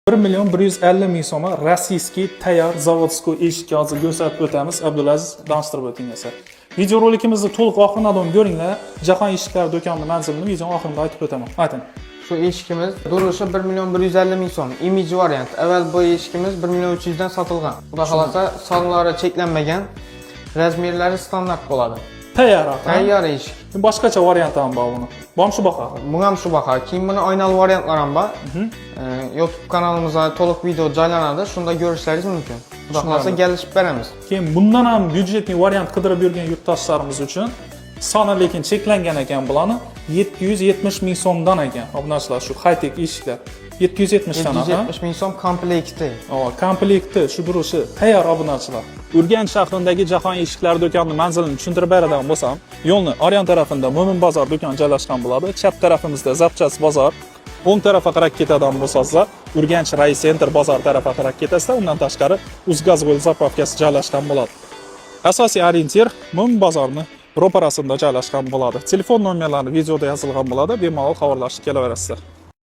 1 150 000 so'ma российский tayyor заводской eshikka hozir ko'rsatib o'tamiz. Abdulaziz, tanishtirib o'ting esa. Videorolikimizni to'liq oxirini ko'ringlar. Jahon eshiklari do'konini manzilini videoning oxirida aytib o'taman. Ayting. Shu eshikimiz turishi 1 150 000 so'm. Imij variant. Avval bu eshikimiz 1 300 dan sotilgan. Xudo xolasa, sonlari cheklanmagan. Razmerlari standart bo'ladi. Tayyor ha? Tayyor eshik. Boshqacha varianti ham bor buni. Bormi shu baho? Bu ham shu baho. Keyin buni oynali variantlar ham bor. YouTube kanalimizda to'liq video joylanadi. Shunda ko'rishlaringiz mumkin. Xudo xolasa, Tushunarli. Kelishib beramiz. Keyin bundan ham бюджетный variant qidirib yurgan yurtdoshlarimiz uchun, soni lekin cheklangan ekan bularni, 770 ming so'mdan ekan. Obunachilar, shu high-tech eshiklar 770 dan, ha? 770 ming so'm komplekti. O, komplekti shu turishi tayyor, obunachilar. Urganch shahridagi Jahon eshiklari do'konini manzilini tushuntirib beradigan bo'lsam, yo'lni oryon tarafida Mo'min bozor do'koni joylashgan bo'ladi. Chap tarafimizda Запчасть bozor, o'ng tarafa qarab ketadigan bo'lsangizlar, Urganch Райцентр bozor tarafa qarab ketasizlar. Undan tashqari Uzgaz заправка si joylashgan bo'ladi. Asosiy ориентир Mo'min bozorni ro'parasida joylashgan bo'ladi. Telefon nomerlari videoda yozilgan bo'ladi, bemalol xabarlashib kelaverasizlar.